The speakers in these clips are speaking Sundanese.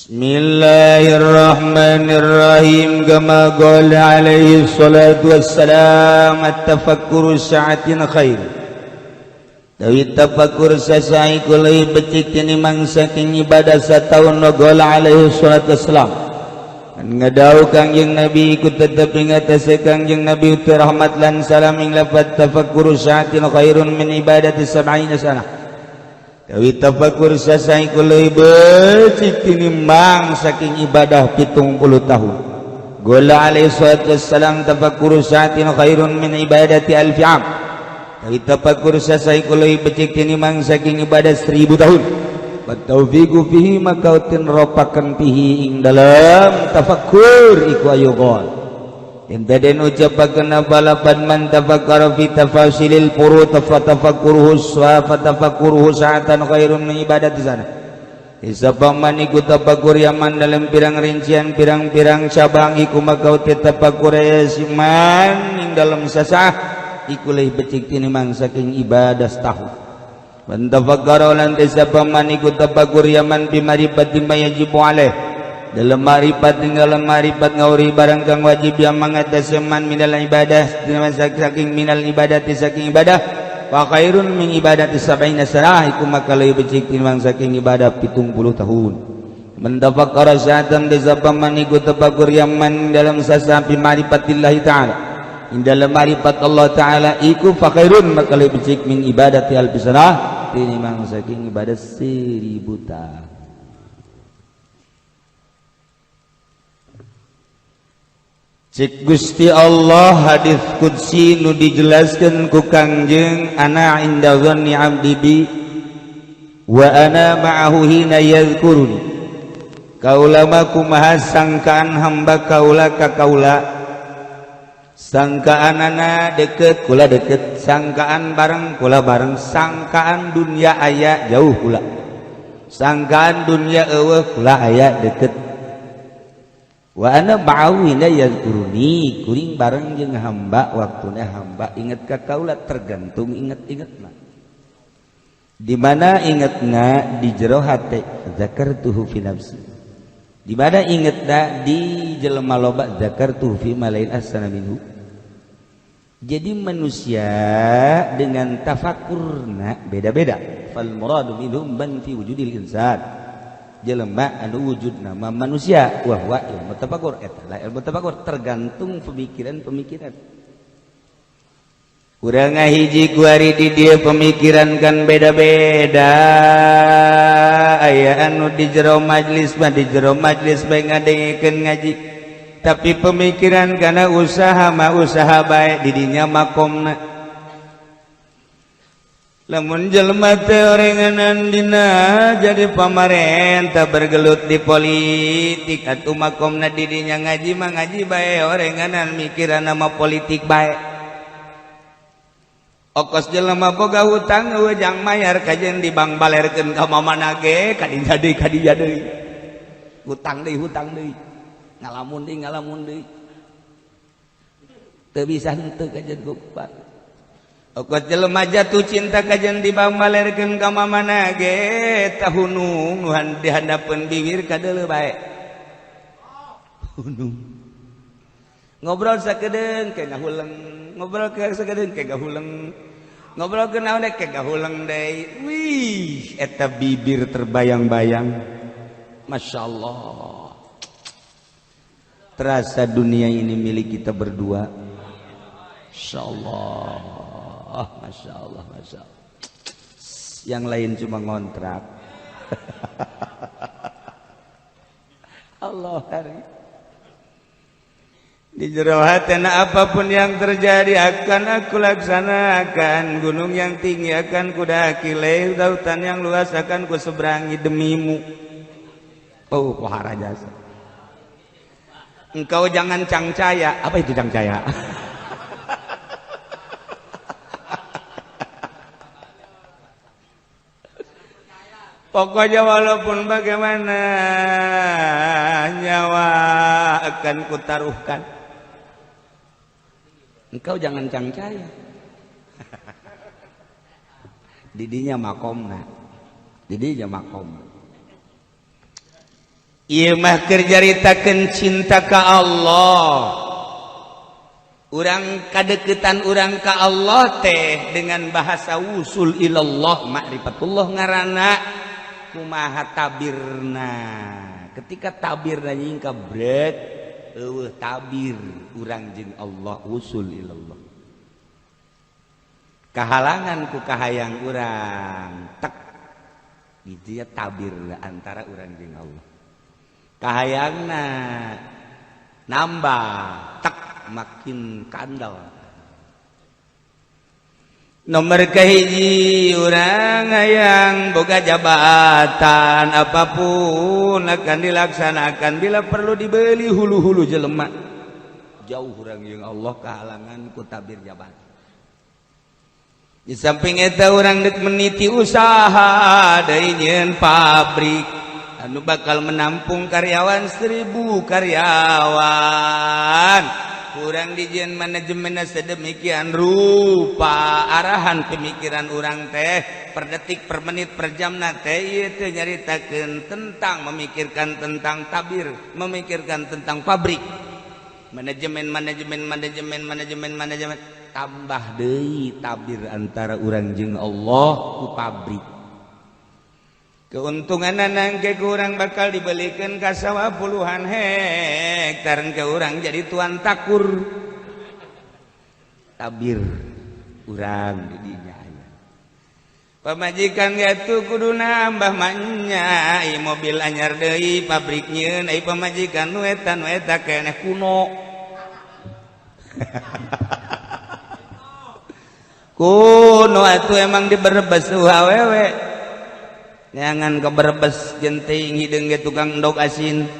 Bismillahirrahmanirrahim. Kama qala alaihi salatu wassalam, at-tafakkuru sa'atin khair. Dawi tafakkur sasai kulai becik tinimbang saking ibadah sataun. Wa qala alaihi salatu wassalam, ngadau Kangjeng Nabi iku tetep ing atase Kangjeng Nabi uti rahmat lan salam ing lafat tafakkuru sa'atin khairun min ibadati sab'ina sanah. Dawi tafakur sasai iku leuwih becik tinimbang saking ibadah 70 tahun. Qala alaihi salatu wassalam, tafakkuru sa'atin khairun min ibadati alfi am. Dawi tafakur sasai iku leuwih becik tinimbang saking ibadah 1000 tahun. Taufiqu fihi, maka utin ropakan fihi ing dalam tafakkur iku ayuqal. Yen den ucapakeun apa lapan man tafakkara fi tafasilil furu fa tafakkuruhu fa tafakkuruhu sa'atan khairun min ibadati sana. Sapa man iku tafakkur yaman dalam pirang rincian pirang-pirang cabang iku, maka uti tafakkur man ing dalam sasah iku leuwih becik tinimbang saking ibadah setahun. Man tafakkara lan sapa man iku tafakkur yaman bi marifati ma yajibu alaih dalam marifat, dalam marifat ngauri barang kang wajib yang mengatasi man minal ibadah, saking minal ibadati saking ibadah, wa khairun min ibadati sab'ina sanah, iku maka leuwih becik timbang saking ibadah 70 tahun. Man tafakkara sa'atan, sapa man iku tafakkur yaman dalam sasa bi marifatillahi ta'ala, in dalam marifat Allah ta'ala iku, fa khairun, maka leuwih becik min ibadati alfi sanah tinimbang saking ibadah 1000 tahun. Cik Gusti Allah, hadis qudsi nu dijelaskan ku Kangjeng, ana inda dhanni abdi bi wa ana ma'ahu hina yadhkuruni. Kaula mah kumaha sangkaan hamba kaula ka kaula. Sangkaan ana deket, kula deket. Sangkaan bareng, kula bareng. Sangkaan dunia aya jauh, kula. Sangkaan dunia eueuh, kula aya deket. Wa ana ma'ahu hina yadhkuruni, kuring bareng jeung hamba waktuna hamba inget ka kaula, tergantung inget-ingetna. Di mana ingetna? Di jero hate, zakartuhu fi nafsi. Di mana ingetna? Di jelema loba, zakartuhu fi malain ahsana minhu. Jadi manusia dengan tafakurna beda-beda. Fal muradu minhum man fi wujudil insan, jelema anu wujud nama manusia, wah wa ilmu tafakur, eta lah ilmu tafakur, tergantung pemikiran-pemikiran. Urang hiji kuari di dia pemikiran kan beda-beda. Aya anu di jero majlis mah, di jero majlis bae ngadengekeun ngaji, tapi pemikiran karena usaha mah usaha bae, didinya makomna. Lamun jelema teh orenganan dina jadi pamarentah, bergelut di politik, atuh makomna didinya. Ngaji mah ngaji bae, orenganan mikiran nama politik bae. Okos jelema boga hutang eueuh jang mayar kajen di bank balerkeun ka mamana ge, kadinya deui, kadinya deui, hutang deui, hutang deui, ngalamun deui, ngalamun deui, teu bisa henteu kajen ku. Okot jelema jatuh cinta kajen di bank balerkeun ka mamana ge, tahunung nu di handapeun bibir kadeuleu bae, hunung. Ngobrol sakedeung ke ngahuleng, ngobrol ke sakedeung ke ngahuleng, ngobrol ke naon ke ngahuleng deui. Wih, eta bibir terbayang-bayang, Masya Allah, terasa dunia ini milik kita berdua. Masya Allah, Masya Allah, Masya Allah. Yang lain cuma ngontrak. Allah hari di jero hatena, apapun yang terjadi akan aku laksanakan. Gunung yang tinggi akan kudaki, lautan yang luas akan ku seberangi demimu. Oh, pohara jasa. Engkau jangan cangcaya. Apa itu cangcaya? Pokoknya walaupun bagaimana nyawa akan kutaruhkan. Engkau jangan cangcaya. Didinya makomna. Didinya makom. Ieu mah keur nyaritakeun cinta ka Allah. Urang kadeketan urang ka Allah teh dengan bahasa wusul ilallah, ma'rifatullah ngaranna. Kumaha tabirna? Ketika tabirna nyingka brek eueuh tabir urang jeung Allah wusul ilallah. Kahalangan ku kahayang urang tek gitu ya tabirna antara urang jeung Allah. Kahayangna nambah tek makin kandel. Nomor kahiji urang hayang boga jabatan apapun akan dilaksanakan bila perlu dibeli hulu-hulu jelema. Jauh urang jeung Allah kahalangan ku tabir jabatan. Di samping eta urang deuk meniti usaha deui nyieun pabrik anu bakal menampung karyawan 1000 karyawan. Kurang dijieun manajemen sedemikian rupa arahan pemikiran urang teh per detik per menit per jam na teh ieu teh nyaritakeun tentang memikirkan tentang tabir, memikirkan tentang pabrik, manajemen manajemen manajemen manajemen manajemen, tambah deui tabir antara urang jeung Allah ku pabrik. Keuntungan nangke kurang bakal dibelikan ka sawah puluhan hektar ke urang jadi tuan takur. Tabir urang didinya aya. Pamajikan gatu kudu nambah manya, ai mobil anyar deui pabrik nyieun, ai pamajikan nu eta nu eta keneh kuno. Kuno atuh emang diberebes awewe. Jangan ke Brebes jenting hideung ge tukang endog asin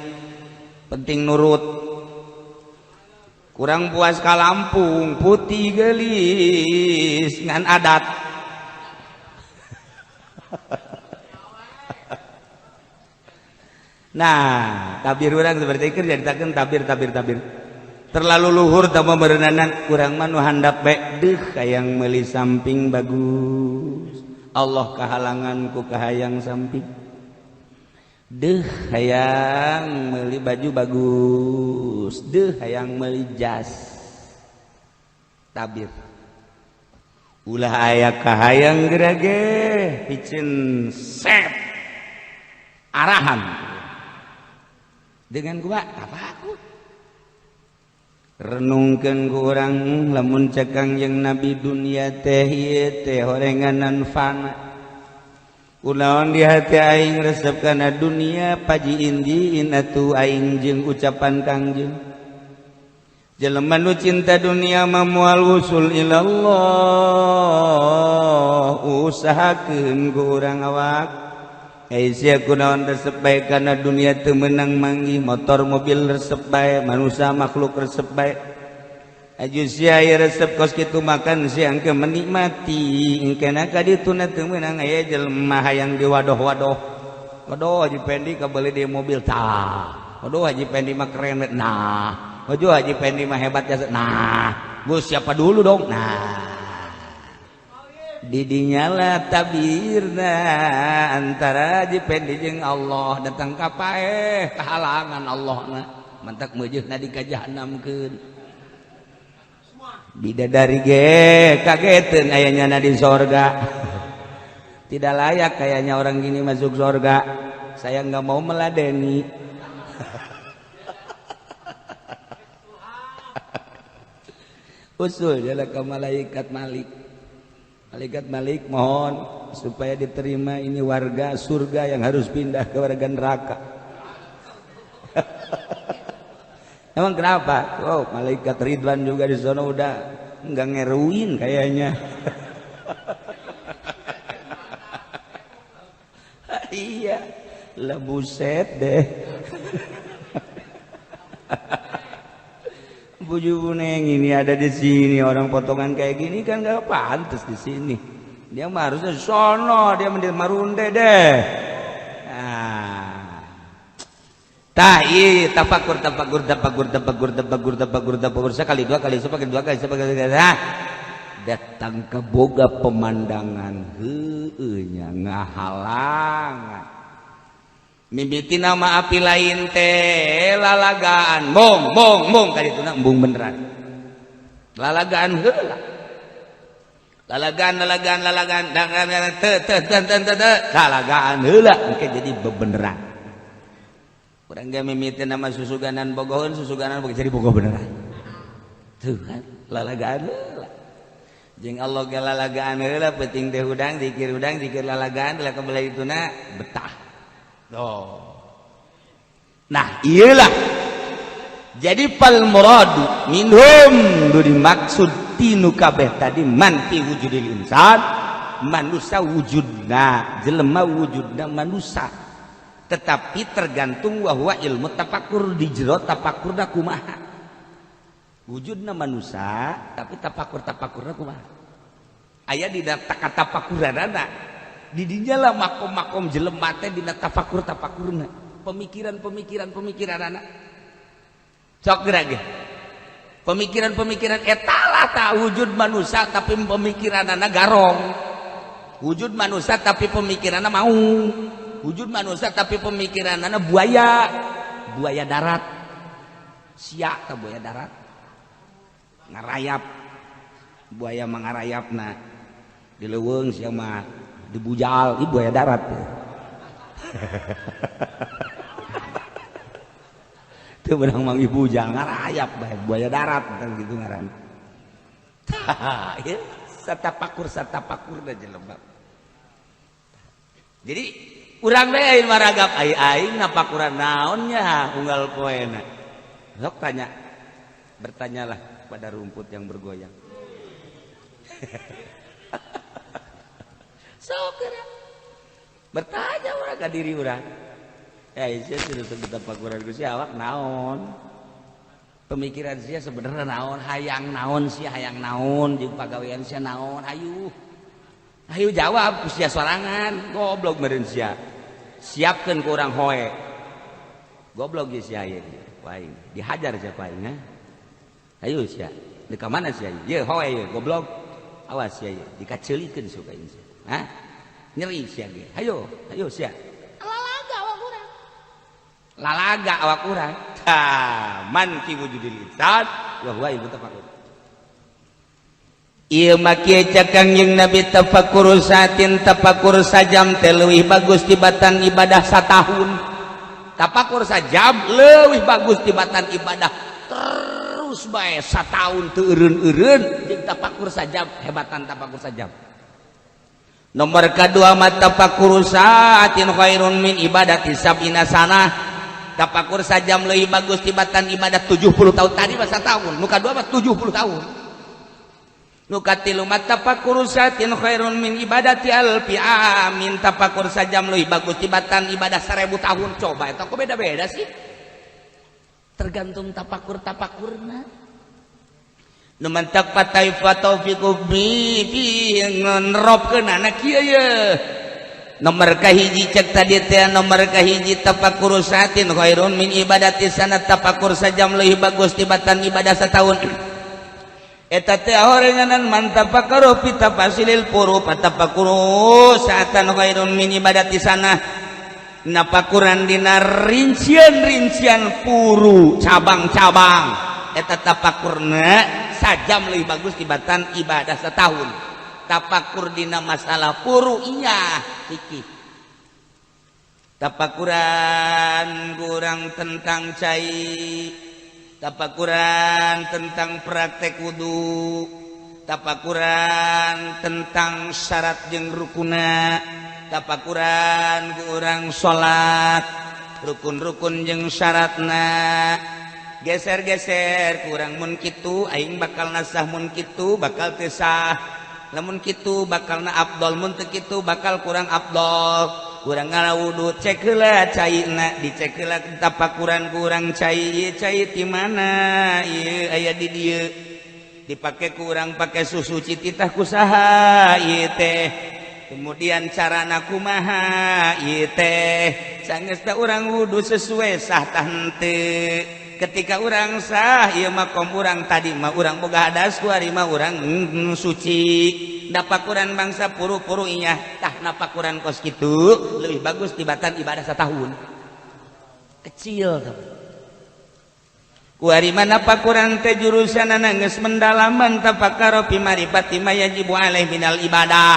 penting nurut. Kurang puas ka Lampung putih gelis ngan adat. Nah tabir urang seperti itu nyaritakeun tabir tabir tabir terlalu luhur tambah meureunanan kurang mah nu handap bae deuh hayang meuli samping bagus. Allah kahalangan ku kahayang samping deuh hayang meuli baju bagus, deuh hayang meuli jas. Tabir ulah aya kahayang gerage piceun set arahan dengan gua apa aku renungkeun ku urang lamun cekang jeung nabi dunia teh ieu teh horenganan fana. Kunaon di hati aing resep kana dunia paji injiin atuh aing jeung ucapan Kangjeng. Jelema nu cinta dunia mah moal wusul ilallah, usahakeun ku urang awak. Ai sia kunaon resep bae kana dunia teu meunang manggih motor mobil resep bae manusia makhluk resep bae. Aju sia ieu resep kos kitu makan siang ke menikmati engkena ka dituna teu meunang aya jelema hayang diwadoh-wadoh. Waduh Haji Pendi kabeuli di mobil tah. Waduh Haji Pendi mah keren nah. Waduh Haji Pendi mah hebat jasa nah. Gus siapa dulu dong nah. Didinyala tabirna antara Haji Pendi jeung Allah datang ka paeh kahalangan Allahna mantak meujeuhna di ka jahanamkeun. Bidadari ge kageteun aya nyana di sorga. Tidak layak kayaknya orang gini masuk sorga. Saya nggak mau meladeni. Usul jalan ke malaikat Malik. Malaikat Malik mohon supaya diterima ini warga surga yang harus pindah ke warga neraka. Emang kenapa? Oh, malaikat Ridwan juga di sana udah nggak ngeruin kayaknya. Iya, lah buset deh. Buju neng ini ada di sini orang potongan kayak gini kan nggak pantas di sini. Dia mah harusnya sono, dia mending marunde deh. Nah. Tah ieu tafakur tafakur tafakur tafakur tafakur tafakur tafakur sekali dua kali sepakali dua kali sepakali nah. Datang ke boga pemandangan heueuh nya ngahalangan. Mimiti nama api lain teh lalagaan bong bong bong tadi itu embung beneran. Lalagaan heula. Lalagaan lalagaan lalagaan dangan teu teu teu teu teu lalagaan heula engke jadi bebeneran. Urang ge mimiti nama susuganan bogoheun susuganan jadi bogoh beneran. Tuh kan lalagaan heula. Jeung Allah ge lalagaan heula penting teh hudang zikir lalagaan lah kebelah ituna betah. Oh. Nah, iyalah. Jadi fal muradu minhum nu dimaksud tinu kabeh tadi man fi wujudil insan, manusia wujudna, jelema wujudna manusia. Tetapi tergantung bahwa ilmu tafakur di jero tafakurna kumaha. Wujudna manusia tapi tafakur-tafakurna kumaha. Aya dina tafakuranana. Di dinya lah makom-makom jelema teh dina tafakur-tafakurna, pemikiran-pemikiran pemikiranana. Sok geura ge. Pemikiran-pemikiran eta lah tak wujud manusia tapi pemikiranana garong. Wujud manusia tapi pemikiranana mau. Wujud manusia tapi pemikiranana buaya. Buaya darat. Sia tah buaya darat. Ngarayap. Buaya mangarayapna. Di leuweung sia mah dibujal, ieu buaya darat. Teu beunang mang ibujal ngarayap bae buaya darat kan gitu ngaran. Tah, ieu satapakur da jelema. Jadi urang we aing maragap ai aing napakuran naon nya unggal poena. Sok tanya. Bertanyalah pada rumput yang bergoyang. Sok bertanya urang ka diri urang. Ya sia sudah sebut tapakuran ku sia awak naon. Pemikiran sia sebenarnya naon, hayang naon sia hayang naon jeung pagawean sia naon, hayu. Hayu jawab ku sia sorangan, goblok meureun sia. Siapkeun ku urang hoe. Goblok ge sia ieu. Ku aing dihajar sia ku aing ha. Hayu sia, di ka mana sia? Ye hoe ye goblok. Awas sia ye, dikaceulikeun sok aing sia. Hah? Nyeri sia ge. Hayo, hayo sia. Lalaga awak urang. Lalaga awak urang. Tah, man fi wujudil insan wa huwa ilmu tafakkur. Ieu mah kieu cek Kangjeng Nabi tafakur saatin tafakur sajam teh leuwih bagus tibatan ibadah satahun. Tafakur sajam leuwih bagus tibatan ibadah terus bae satahun teu eureun-eureun jeung tafakur sajam hebatan tafakur sajam. Nomor kedua mah tafakur saatin khairun min ibadati sab'ina sanah. Tafakur sajam leuwih bagus tibatan ibadah 70 tahun. Tadi mah satahun, nu kadua mah 70 tahun. Nu katilu mah tafakur saatin khairun min ibadati alfi amin. Tafakur sajam leuwih bagus tibatan ibadah 1000 tahun. Coba eta kok beda-beda sih? Tergantung tafakur-tafakurna. Nu mantak patai fataufiqu bi fi ngeropkeun kieu ye. Nomor kahiji cek tadi teh nomor kahiji tafakur saatin khairun min ibadati sanat. Tafakur sajam leuwih bagus tibatan ibadah satahun. Eta teh horenganan man tafakkaru fi tafasilil furu fatafakuru saatan khairun min ibadati sanah. Napakuran dina rincian-rincian puru cabang-cabang eta tafakurna sajam leuwih bagus tibatan ibadah setahun. Tafakur dina masalah furu iya fikih. Tafakuran kurang tentang cai, tafakuran tentang praktek wudu, tafakuran tentang syarat jeung rukuna, tafakuran kurang salat, rukun-rukun jeung syaratna. Geser-geser kurang mun kitu aing bakal nasah, mun kitu bakal teu sah, lamun kitu bakal na afdol, mun teu kitu bakal kurang afdol. Kurang ngawudu cek heula caina, dicek heula tapakuran kurang cai, ieu cai ti mana ieu aya di dieu, dipake kurang pake susu cititah kusaha ieu teh, kemudian carana kumaha ieu teh, sanggeus teh urang wudu sesuai sah tah henteu. Ketika urang sah ieu makom urang tadi mah urang boga hadas ku ari mah urang suci. Napakuran bangsa puru-puru inya tah napakuran kos kitu leuwih bagus tibatan ibadah satahun. Kecil tuh. Kuari mana pakuran teh jurusan geus mendalaman tafakkaro fi ma'rifati ma yajibu alaihi minal ibadah.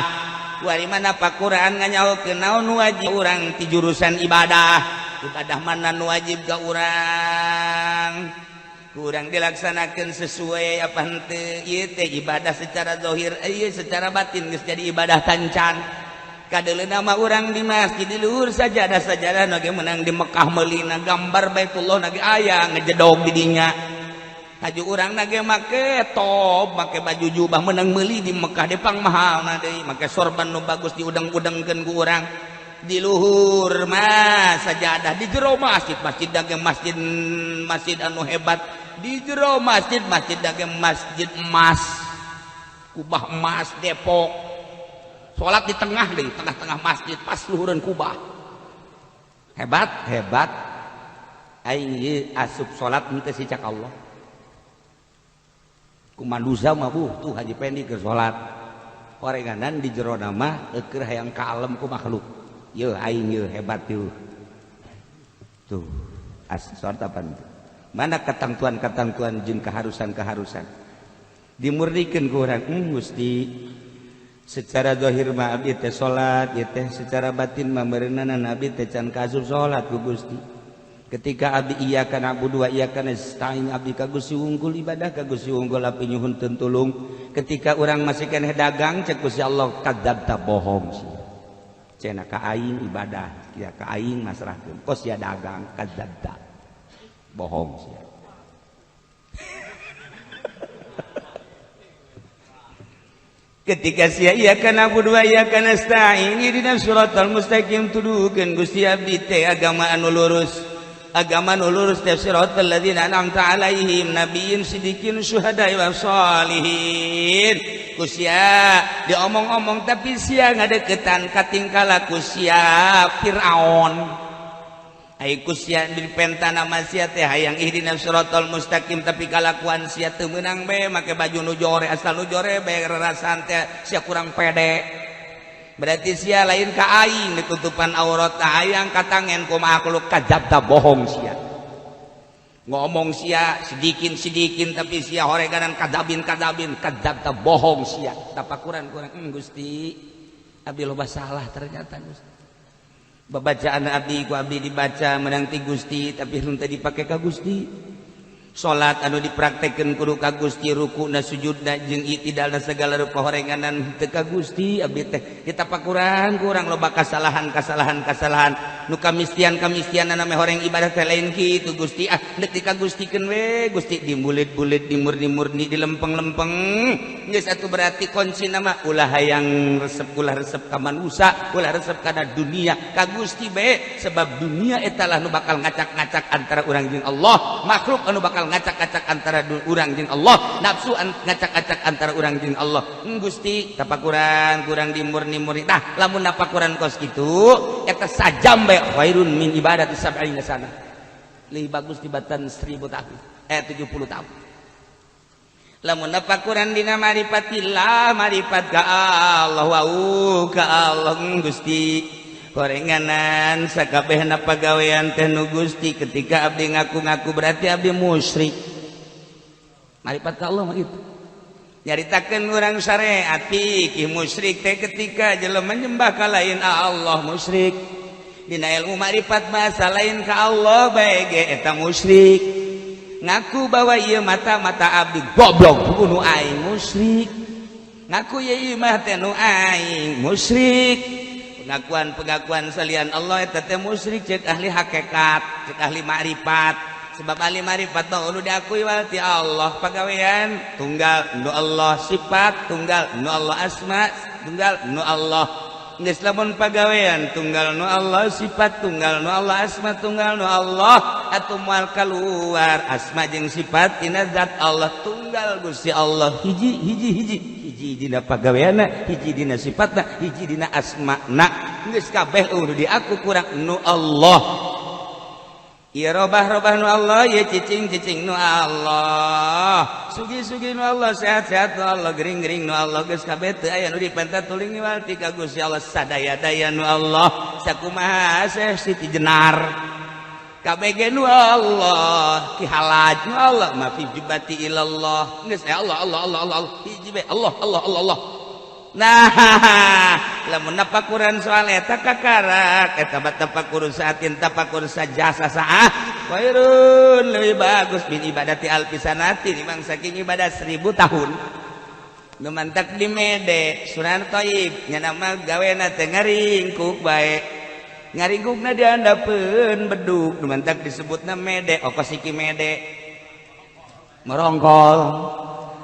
Kuari mana pakuran nganyahokeun naon wajib urang ti jurusan ibadah. Ibadah mana nu wajib ka urang? Kurang dilaksanakan sesuai apa henteu? Ieu teh ibadah secara zahir, ieu secara batin geus jadi ibadah tancan. Kadeuleuna mah urang di masjid di luhur sajadah sajadah nage menang di Mekah meulina gambar Baitullah nage aya ngejedog di dinya. Haju urang nage make top, make baju jubah menang meuli di Mekah de pang mahal na deui, make sorban nu bagus diudeng-udengkeun ku urang. Di luhur mah sajadah di jero masjid, masjid dage masjid masjid anu hebat di jero masjid, masjid dage masjid emas, kubah emas Depok. Salat di tengah deh, tengah-tengah masjid pas luhureun kubah. Hebat, hebat. Aing ieu asup salat henteu si cak Allah. Ku manusia mah buh tuh Haji Pendi keur salat. Orenganan di jero mah keur hayang kalem ku makhluk. Yeuh aing yeuh hebat yeuh. Tuh, asup salat apa? Mana ketentuan-ketentuan jeung keharusan-keharusan? Dimurnikan ku urang, Gusti secara zahir mah abdi teh salat ieu teh, secara batin mah meureunana abdi teh can kaasup salat ku Gusti. Ketika abdi iyyaka na'budu wa iyyaka nasta'in, abdi ka Gusti wungkul, ibadah ka Gusti wungkul, abdi nyuhunkeun tulung. Ketika urang masih keneh dagang, cek Gusti Allah kadzabta, bohong sih. Cenah ka aing ibadah ya ka aing masrahkeun kos sia dagang, kadzabta, bohong sia. Ketika sia iyyaka na'budu wa iyyaka nasta'in ihdinas siratal mustaqim, tuduhkeun Gusti abdi teh agama anu lurus, agama anu lurus teh siratal ladzina an'amta alaihim nabiyyin sidiqin syuhada wa sholihin. Ku sia diomong-omong tapi sia ngadeukeutan katingkah laku sia Firaun. Ai ku sia dipentana mah sia teh hayang ihdinas siratal mustaqim tapi kalakuan sia teu meunang bae, make baju nu jore asal nu jore bae rarasaan teh sia kurang pede. Berarti sia lain ka aing ditutupan aurat hayang katangen ku makhluk, kadzabta, bohong sia. Ngomong sia sidikin-sidikin tapi sia horeganan kadzabin kadzabin, kadzabta, bohong sia. Tapakuran kurang Gusti abdi loba salah ternyata Gusti. Babacaan abdi ku abdi dibaca menang ti Gusti tapi henteu dipake ka Gusti. Salat anu dipraktekkeun kudu ka Gusti, rukuna sujudna jeung itidalna segala rupa horenganan henteu ka Gusti abdi teh. Ditapakuran kurang loba kasalahan kasalahan kasalahan nu kamistian kamistianna meh horeng ibadah teh lain kitu Gusti. Ah deuk dikagustikeun we Gusti, dimulit-bulit dimurni-murni dilempeng-lempeng geus atuh. Berarti kunci nama ulah hayang resep, ulah resep ka manusia, ulah resep kana dunia, ka Gusti bae, sebab dunia eta lah nu bakal ngacak-ngacak antara urang jeung Allah, makhluk anu bakal ngacak-ngacak antara urang jeung Allah, nafsu ngacak-ngacak antara urang jeung Allah. Gusti tapakuran kurang dimurni-murni. Tah lamun napakuran kos kitu eta sajam bae khairun min ibadati sab'ina sana, lebih bagus dibatan 1000 tahun 70 tahun. Lamun napakuran dina marifatillah, marifat ka Allah, wau ka Allah Gusti horenganan sakabehna pagawean teh nu Gusti. Ketika abdi ngaku-ngaku berarti abdi musyrik. Marifat ka Allah mah itu nyaritakeun urang syariat fikih, musyrik teh ketika jelema nyembah ka lain Allah musyrik. Dina ilmu marifat bahasa lain ka Allah bae ge eta musyrik. Ngaku bahwa ieu mata-mata abdi goblok nu aing musyrik, ngaku ieu imah teh nu aing musyrik. Pengakuan-pengakuan salian Allah eta teh musyrik cek ahli hakikat, cek ahli ma'rifat. Sebab ahli ma'rifat mah nu diakui wal ti Allah pagawean tunggal nu Allah, sifat tunggal nu Allah, asma tunggal nu Allah. Geus lamun pagawean tunggal nu Allah, sifat tunggal nu Allah, asma tunggal nu Allah, atuh moal kaluar asma jeung sifat tina zat Allah tunggal Gusti Allah hiji hiji hiji hiji dina pagaweanna, hiji dina sifatna, hiji dina asmana. Geus kabeh udah diaku kurang nu Allah. Ieu robah-robah nu Allah, ieu cicing-cicing nu Allah, sugi-sugi nu Allah, sehat-sehat nu Allah, gering-gering nu Allah. Geus kabeh teu aya nu dipenta tuling niwal ti ka Gusti Allah, sadaya-daya nu Allah. Sakumaha seh Siti Jenar KBG nu Allah, Ki Halaj nu Allah, ma fi jubati ilallah. Geus Allah Allah Allah Allah Allah. Hiji bae Allah Allah Allah Allah. Nah, lamun napakuran soal eta kakarak eta tafakur saatin tafakur sajasa saah khairun lebih bagus min ibadati alfisanati nimang saking ibadah 1000 tahun. Nu mantak di mede Sunan Thaib nya mah gawena teh ngaringkuk bae. Ngaringkukna diandapeun bedug nu mantak disebutna mede okos iki mede. Merongkol.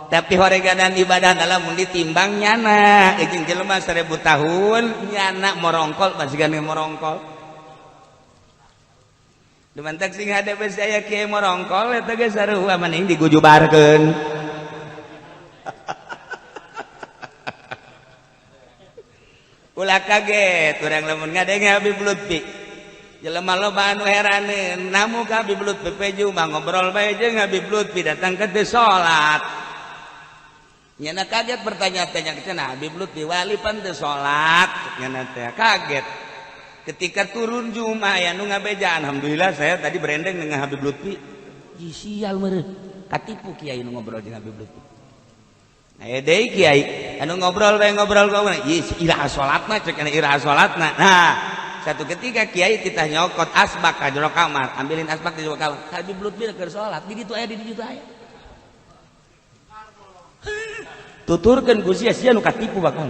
Tapi horeganan ibadah lamun ditimbang nyana jeung jelema 1000 tahun nyana morongkol masih morongkol. Nu mantak sing hade besi aya kieu morongkol eta geus sarua maning digujubarkeun. Ulah kaget urang lamun ngadenge Habib Lutfi. Jelema loba anu heraneun namu ka Habib Lutfi peju mah ngobrol bae jeung Habib Lutfi datang ke teu salat. Nyana kaget bertanya-tanya cenah Habib Lutfi wali pan teu salat nyana teh kaget. Ketika turun Jumat aya nu ngabeja alhamdulillah saya tadi berendeng dengan Habib Lutfi. Ih sial meureun katipu kiai nu ngobrol jeung Habib Lutfi. Aya deui kiai anu ngobrol bae ngobrol ngobrol ieu iraha salatna cek iraha salatna. Nah, satu ketika kiai kita nyokot asbak ka jero kamar, ambilin asbak di jero kamar. Habib Lutfi keur salat di ditu aya di ditu aya. Tuturkeun ku sia sia nu katipu bakal.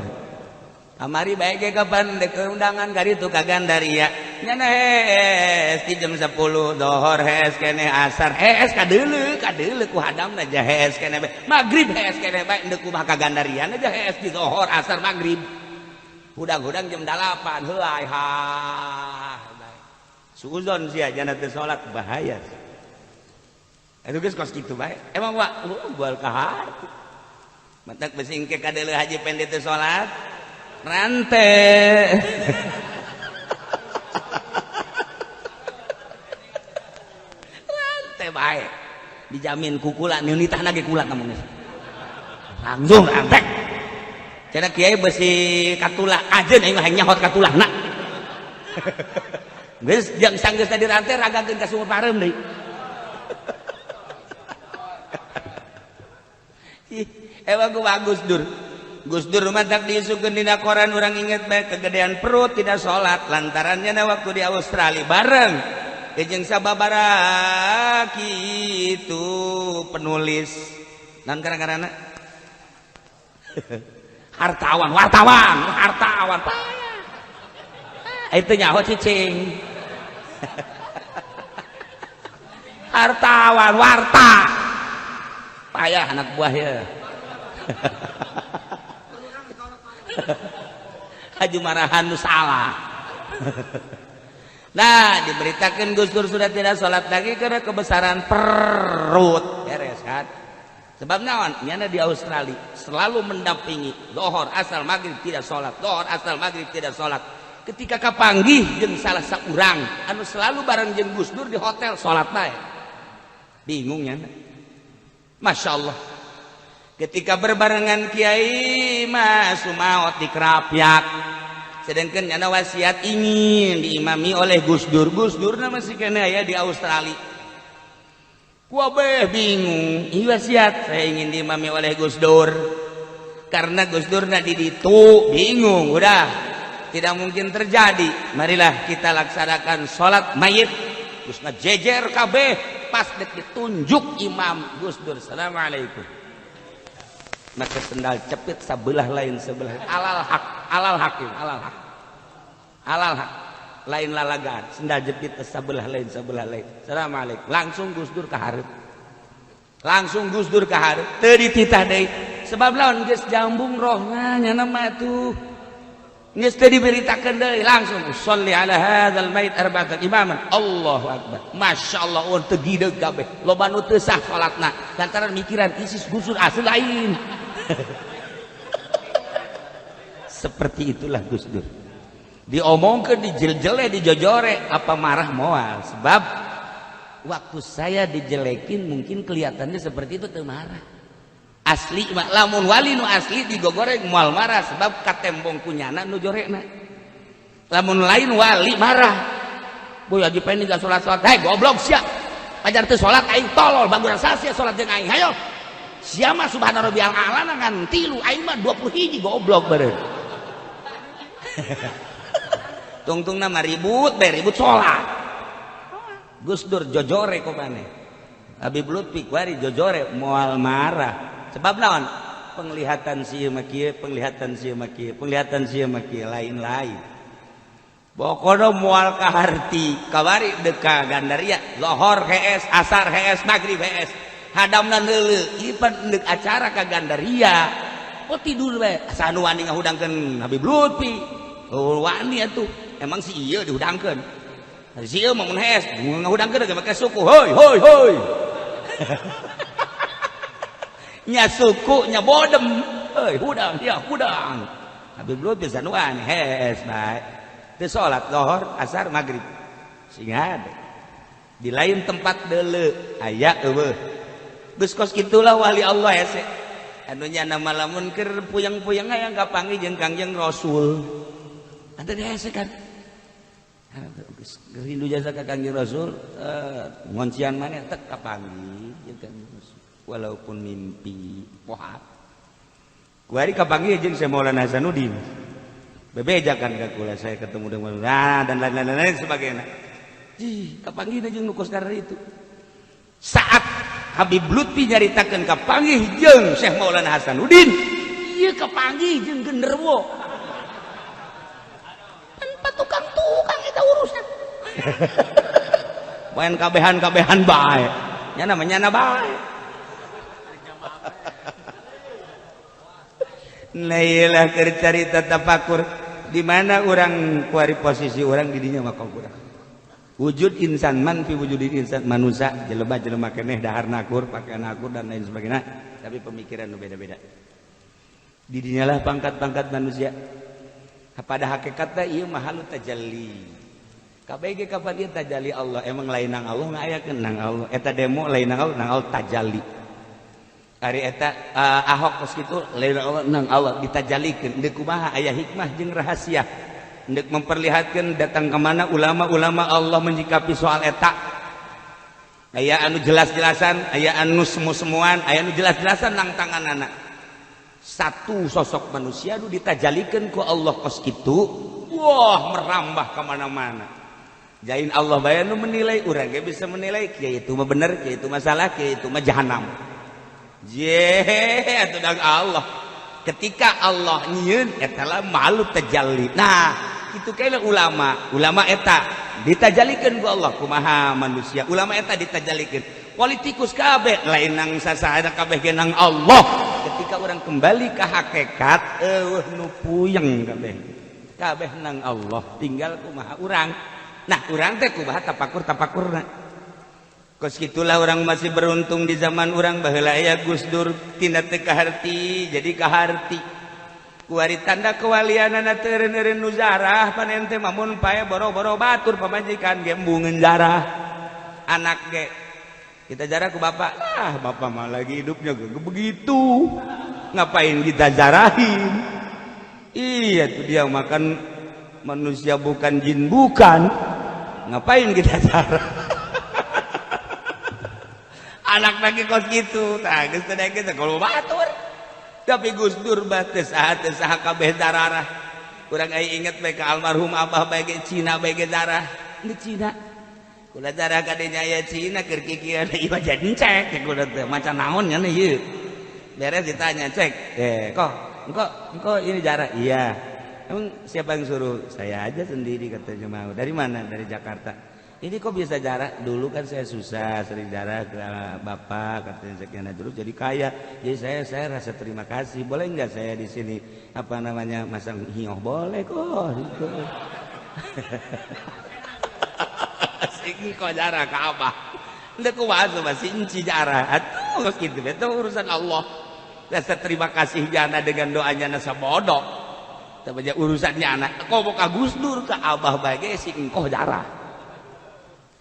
Kamari bae ge kapan dek undangan ka ditu ka Gandaria. Nyana hees di jam 10 dohor hees keneh asar hees kadeuleu kadeuleu ku hadamna ja hees keneh bae. Magrib hees keneh bae endek kumaha ka Gandaria aja hees di dohor asar magrib. Hudang-hudang jam 8 heulai ha. Suuzon sia jana teu salat bahaya. Eta geus kos kitu bae. Emang wa bual ka harti. Mantak besi engke kadeuleu haji pendek teu salat. Rante. Rante bae. Dijamin kukula nitahna ge kula kamu geus. Langsung rantek. Cenah kiai besi katula ajeun aing mah nyahot katulahna. Geus jeung sanggeus tadi rantai ragageun ka sumur pareum deui. Ih, emang gua Gus Dur. Gus Dur mantak diisukeun dina koran urang inget bae kegedean perut tidak salat lantarannya na waktu di Australia bareng jeung sababara kitu penulis nan karena hartawan wartawan hartawan itu nyaho cicing hartawan warta payah anak buah ya. Haji marahan nu salah. Nah diberitakan Gus Dur sudah tidak sholat lagi karena kebesaran perut beres kan. Sebab naon nyana di Australia selalu mendampingi dohor asal maghrib tidak sholat, dohor asal maghrib tidak sholat. Ketika kapanggih jeung salah saurang anu selalu bareng jeung Gus Dur di hotel sholat bae. Bingung nyana. Masya Allah. Ketika berbarengan kiai mah sumaot di Krapyak, sedangkan nyana wasiat ingin diimami oleh Gus Dur. Gus Dur masih kena ya di Australia. Gua beh bingung. Iya wasiat saya ingin diimami oleh Gus Dur. Karena Gus Dur na di ditu bingung udah tidak mungkin terjadi. Marilah kita laksanakan sholat mayit. Gus jejer kabeh pas dek ditunjuk imam Gus Dur. Assalamualaikum. Maka sendal cepit sebelah lain sebelah alal hak alal hakim alal hak alal hak lain lalagan sendal jepit sebelah lain assalamualaikum langsung Gus Dur ka hareup langsung Gus Dur ka hareup teu dititah deui sebab lawan geus jambung rohna nya mah tuh geus teu diberitakeun deui langsung sholli ala hadzal mait arba'atan imaman Allahu akbar masyaallah urang teu gideug kabeh loba nu teu sah salatna lantaran mikiran isis Gus Dur asli lain. Seperti itulah Gus Dur. Diomongkeun dijeljele dijojore apa marah moal sebab waktu saya dijelekin mungkin kelihatannya seperti itu teu marah. Asli mah lamun wali nu asli digogoreng moal marah sebab katembong kunyana nu jorekna. Lamun lain wali marah. Boy Haji Pendi gak salat-salat. Hei goblok sia. Pajar teu salat aing tolol baguran sia salat jeung aing. Hayo. Sia mah subhana rabbiyal a'la ngan 3 aing mah 20 goblok beureun. Tungtungna mah ribut bae ribut salat. Gus Dur jojore ku maneh. Habib Lutfi kuari jojore moal marah. Sebab naon? Penglihatan si mah kieu, penglihatan si mah kieu, penglihatan si mah kieu lain-lain. Pokoknya moal kaharti kawari deka Gandaria lohor hees asar hees maghrib hees hadamna neuleuh ieu pan deuk acara ka Gandaria. Oh tidur bae asa anu wani ngahudangkeun Habib Lutfi. Oh wani atuh emang si ieu dihudangkeun. Si ieu mah mun hees ngahudangkeun ge make suku hoi hoi hoi. Nya suku nya bodem heuy hudang ya hudang. Habib Lutfi sanuan hees bae. Teu salat lohor asar maghrib sing hade di lain tempat deuleu aya eueuh geus kos kitulah wali Allah hese anu nyana malamun keur puyeng-puyeng hayang kapanggih jeung Kangjeng Rasul ante hese kan geus rindu jasa ka Kangjeng Rasul ngoncian maneh tek kapanggih jeung Kangjeng Rasul walaupun mimpi pohat kuari kapanggih jeung Syekh Maulana Hasanuddin bebejakan ka kula saya ketemu dengan nah, dan lain-lain sebagainya. Ih, kapanggih jeung nu kos itu. Saat Habib Lutfi nyaritakeun kapanggih jeung Syekh Maulana Hasanuddin, ieu kapanggih jeung genderuwo. Tanpa tukang-tukang eta urusan. Main kabehan-kabehan bae. Nyana mah nyana bae. Nah iyalah keur carita tafakur di mana orang kuari posisi orang didinya maka kurang wujud insan man fi wujudin insan manusia jelema jelema keneh dahar nakur pakaian nakur dan lain sebagainya tapi pemikiran nu beda-beda didinya lah pangkat-pangkat manusia pada hakikatna ieu mah halu tajalli kabeh ge kapan ieu tajalli Allah emang lain nang Allah ngayakeun nang Allah eta demo lain nang Allah nang Allah tajalli ari eta Ahok kos kitu lain Allah nang Allah ditajalikeun deuk kumaha aya hikmah jeung rahasia deuk memperlihatkeun datang ke mana ulama-ulama Allah menyikapi soal eta aya anu jelas-jelasan aya anu semu-semuan aya anu jelas-jelasan nang tanganana satu sosok manusia nu ditajalikeun ku Allah kos kitu wah merambah ka mana-mana jain Allah bae nu menilai urang ge bisa menilai kieu itu mah bener kieu itu masalah kieu itu mah jahanam. Ye, atuh dang Allah. Ketika Allah nyieun eta lah malu tajalli. Nah, kitu kene ulama. Ulama eta ditajalikeun ku Allah kumaha manusia. Ulama eta ditajalikeun. Politikus kabeh lain nang sasahana kabeh ge nang Allah. Ketika orang kembali ke hakikat eueuh nu puyeng kabeh. Kabeh nang Allah, tinggal kumaha urang. Nah, urang teh kumaha tapakur-tapakurna. Kos gitulah orang masih beruntung di zaman orang baheula aya Gus Dur tina teu kaharti jadi kaharti kuari tanda kewalianana teu eureun-eureun nu zarah panen teh mamun pae boro-boro batur pamajikan ge embungeun zarah anak ge kita jarah ku bapak lah bapak mah lagi hidupnya ge begitu ngapain kita zarahin iya tuh dia makan manusia bukan jin bukan ngapain kita zarah anak lagi kos gitu tah geus teh geus kalau batur tapi Gus Dur mah teu saha teu saha kabeh dararah urang aya inget bae ka almarhum abah bae ge Cina bae ge darah di Cina kula darah kadenya aya Cina keur kikieuan ieu jadi cek kula teh macan naon nya ieu beres ditanya cek kok engko ini darah iya emang siapa yang suruh saya aja sendiri katanya mau dari mana dari Jakarta. Ini kok bisa jarak? Dulu kan saya susah, sering jarak ke bapak, katanya sekian dulu jadi kaya. Jadi saya rasa terima kasih. Boleh nggak saya di sini apa namanya masang hioh? Boleh kok. Gitu. Sing kok jarak ke apa? Ndek kumaha masih inci jarak. Atuh gitu itu urusan Allah. Rasa terima kasih jana dengan doanya nasa bodoh. Tapi urusannya anak. Kok mau ka Gus Dur ke abah bae ge sing engkoh jarak.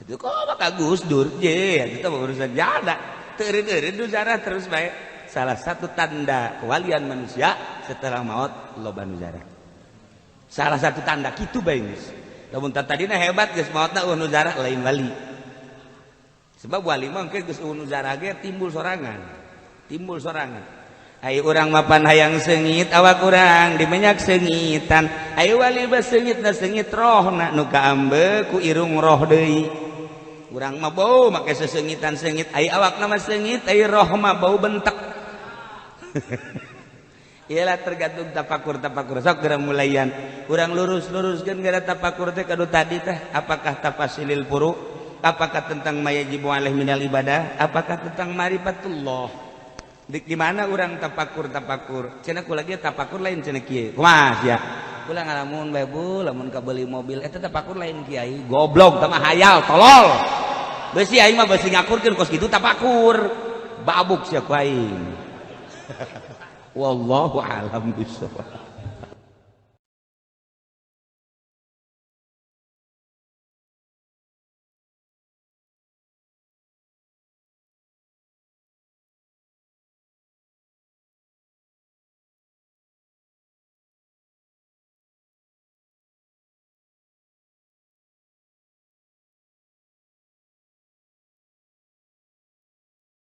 Itu kok maka Gus Dur je itu urusan jada teureun-eureun nu zarah terus bae salah satu tanda kewalian manusia setelah maut loba nu zarah salah satu tanda kitu bae geus Lamun tadina hebat geus maotna euweuh nu zarah, lain wali. Sebab wali mah engke geus euweuh nu zarah ge timbul sorangan, timbul sorangan. Ayo urang mapan hayang seungit awak urang di minyak seungitan. Ayo wali mah seungit na seungit rohna nu kaambe ku irung roh deui. Urang mah bau make seseungitan seungit, ayo awakna mah seungit, ayo roh mah bau bentek. Iyalah, tergantung tapakur tapakur. Sok geura mulayan urang lurus-luruskeun gara tapakur teh kadu tadi teh, apakah tafasilil furu, apakah tentang mayajibu alaih minal ibadah, apakah tentang marifatullah. Di mana urang tapakur tapakur cenah ku lagi tapakur lain cenah kieu. Kumaha sia kula ngalamun bae, Bu, lamun kabeli mobil eta tapakur lain, kiai goblok tama hayal tolol. Besi aing mah besi ngakurkeun kos kitu tapakur babuk sia ku aing. Wallahu alam bisawab.